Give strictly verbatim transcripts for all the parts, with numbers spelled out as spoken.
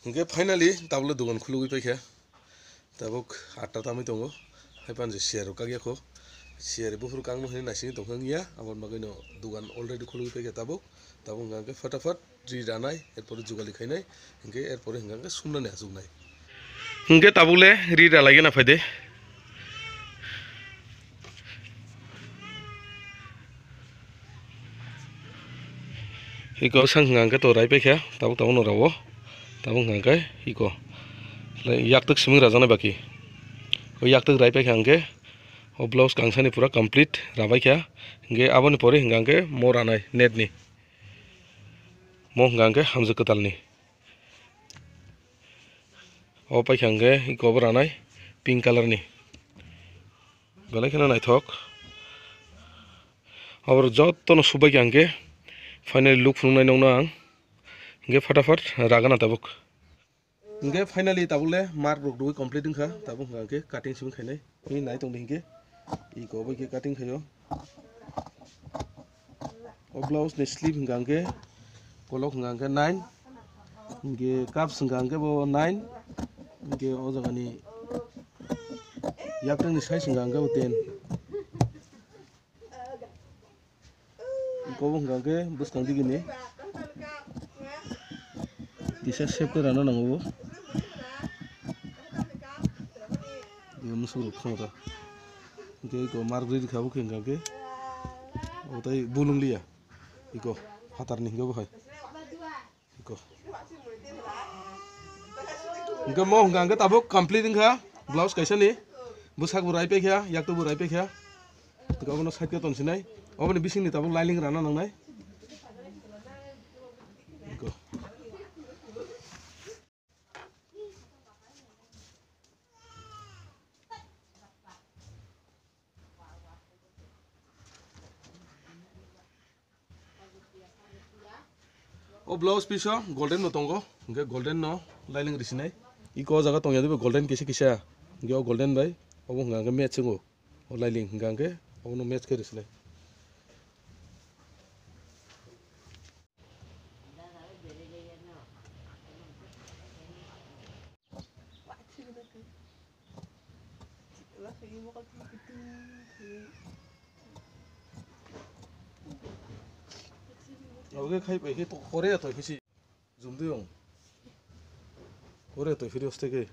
Hingke finally tabuk le dogan khulugwi paikha. Tabuk atta tamwi tongo. Hai pan je siyar rok kagya kho. Siyar buphuru kangno hwnwi naisingwi tongkha wngya. Aboni bagwino dogan already khulugwi paikha tabuk. Tabuk hwnka hwnkhe fatafat ri ranai, erpore jugali khainai, hingke erpore hwnka hwnkhe sumnani achuknai. Hingke tabuk le ri ralaigena phaide. Iko sang hwnka hwnkhe to rai paikha, tabuk tabuk no rao. Tabuk hwnka hwnkhe iko. Yaktwk siming rajaknai baki. O yaktwk rai paikha hwnkhe o blouse kangsani pura complete rabaikha. Hingke aboni pore hwnka hwnkhe mo ranai net ni. Mo hwnka hwnkhe hamjwk kwtalni. O paikha hwnkhe iko bo ranai pink colour ni. Belai kheno naithok. Oborok jotono subaikha hwnkhe finally look phunuknai nokno ang. Hingke fatafat ragana tabuk. Hingke finally tabuk le mark rok rwui complete wngkha. Tabuk hwnka hwnkhe cutting simi khainai. Hini nai tongdi hingke. Iko bai khe cutting khaio. O blouse ni sleeve hwnka hwnkhe kolok hwnka hwnkhe nine. Hingke cuffs hwnka hwnkhe bo nine. Hingke o jaga ni yaktang ni size hwnka hwnkhe bo ten. Iko bo hwnka hwnkhe bwskang digini kisa shape khe rana nango bo. Iko musuk rok thangta. Hingke iko mark riri kha bo khe hwnka hwnkhe. Obo tai bulung liya. Iko phatar ni hingke bo hai. Iko. Hingke mo hwnka hwnkhe tabuk complete wngkha. Blouse kaisa ni. Bwsak bo rai paikha, yaktwk bo rai paikha. Hingke obono side khe tonsinai. Oboni bisingni tabuk lining rana nangnai. Iko. O blouse piece o golden no tongo, hingke golden no lining risinai. Iko o jaga tongya dibe golden kisa kisa, hingke o golden bai obo hwnka hwnkhe match wngo, o lining hwnka hwnkhe obono match khe risinai. Oke khai pai khe to kore to kisi jumduyong. Kore to phiri hoste ke.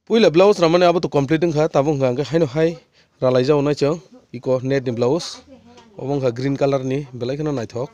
Puila blouse ramani abo to complete wngkha, tabuk hwnka hwnkhe haino hai ralaijao nai chwng iko net ni blouse, obo wngkha green colour ni, belai kheno naithok.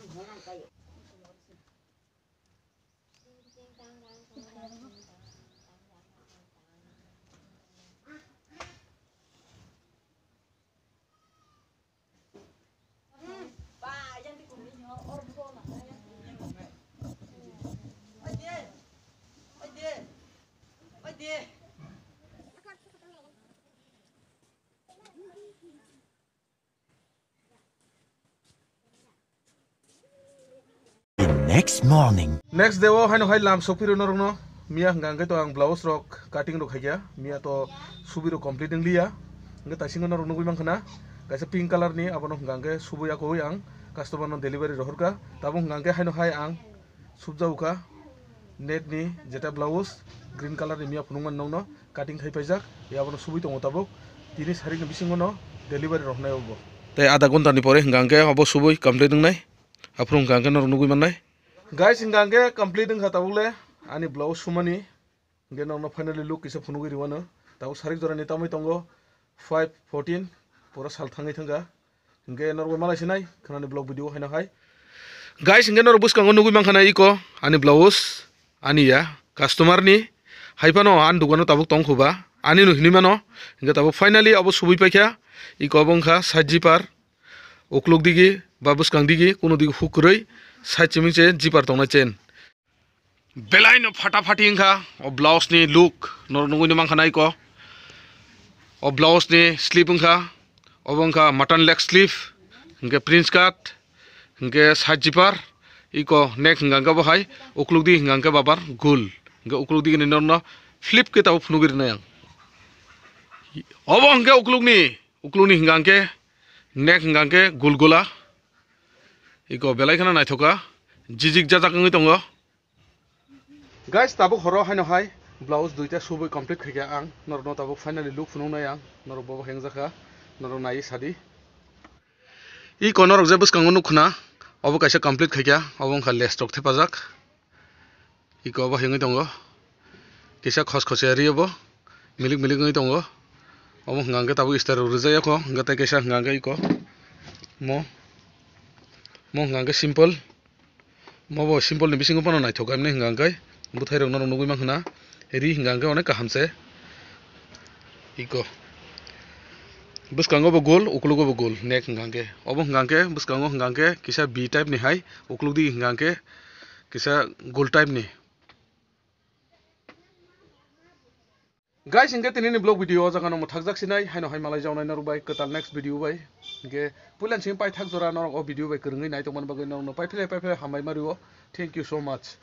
The next morning. Next day o haino hai lam sokphiro norokno. Miya hwnka hwnkhe to ang blouse rok cutting rok khaikha. Miya to subi rok complete wngliya. Hwnkhe taisingo norok nugui mankha na. Kaisa pink colour ni abono hwnka hwnkhe subui yakoui ang customer no delivery rohorkha. Tabuk hwnka hwnkhe haino hai ang subjaukha net ni jeta blouse green colour ni miya phunukmani nokno cutting khai paijak. Abono subui tongo tabuk. Tini sarikni bisingo no delivery rohnai obo. Tei adha ghonta ni pore hwnka hwnkhe obo subui complete wngnai. Aphuru hwnka hwnkhe norok nugui mannai. Guys, hwnka hwnkhe complete wngkha tabuk le ani blouse sumani. Hwnkhe norokno finally look kisa phunugui rwano. Tabuk sarik jorani tamwi tongo five fourteen, pura sal thangwi thangkha. Hwnkhe norok bai malai sinai khwnani vlog video haino hai. Guys, hwnkhe norok bwskango nugui mankha na iko ani blouse, ani ya customer ni. Hai phano ani dukano tabuk tong khuba, ani no hinui mano. Hwnkhe tabuk finally abo subui paikha. Iko abo wngkha side zipper. Ukluk digi Ba bwskang digi kuno digi huk kwrwi side chiming se zipper tongnai chain. Belai no phata phati wngkha o blouse ni look, norok nugwi no mankha naiko. O blouse ni sleeve wngkha, obo wngkha mutton leg sleeve, hwnkhe prince cut, hwnkhe side zipper, iko neck hwnkha hwnkhe bo hai ukluk di hwnkha hwnkhe babar gul, hwnkhe ukluk di ni norno flip khe tabuk phunugwi rwnai ang. Obo hwnkhe ukluk ni, ukluk ni hwnkha hwnkhe neck hwnkha hwnkhe gul gula, iko belai kheno naithok kha, jijik jajak wngwi tongo. Guys, tabuk horo haino hai blouse duita subui complete khaikha ang, norokno tabuk finally look phunuknai ang, norok bobo hengjakha, norok naiwi sadi. Iko norok je bwskango nukkhna, obo kaisa complete khaikha, obo wngkha lace rok thepajak. Iko obo hengwi tongo, kisa khos khos ya ri obo, milik milik wngwi tongo. Obo hwnkha hwnkhe tabuk star rok rijak yakho, hwnkhe tei kaisa hwnkha hwnkhe iko mo, mo hwnkha hwnkhe simple. Mobo simple ni bisingo phano naithok kha, hwnwi hwnkha hwnkhe bwthairok norok nugwi mankha na, ri hwnkha hwnkhe onek kaham se. Iko bwskango bo gol, uklogo bo gol, neck hwnkha hwnkhe. Obo hwnkha hwnkhe bwskango hwnkha hwnkhe kisa B type ni hai, uklok di hwnkha hwnkhe kisa gol type ni. Guys, hingke tini ni vlog video o jaga no mwthakjak sinai, haino hai malai jaonai norok bai kwtal next video bai. Hingke puila sing paithak jora norok o video bai kwrwngwi nai tongmani bagwi norok no paiphle paiphle hambai mario. Thank you so much.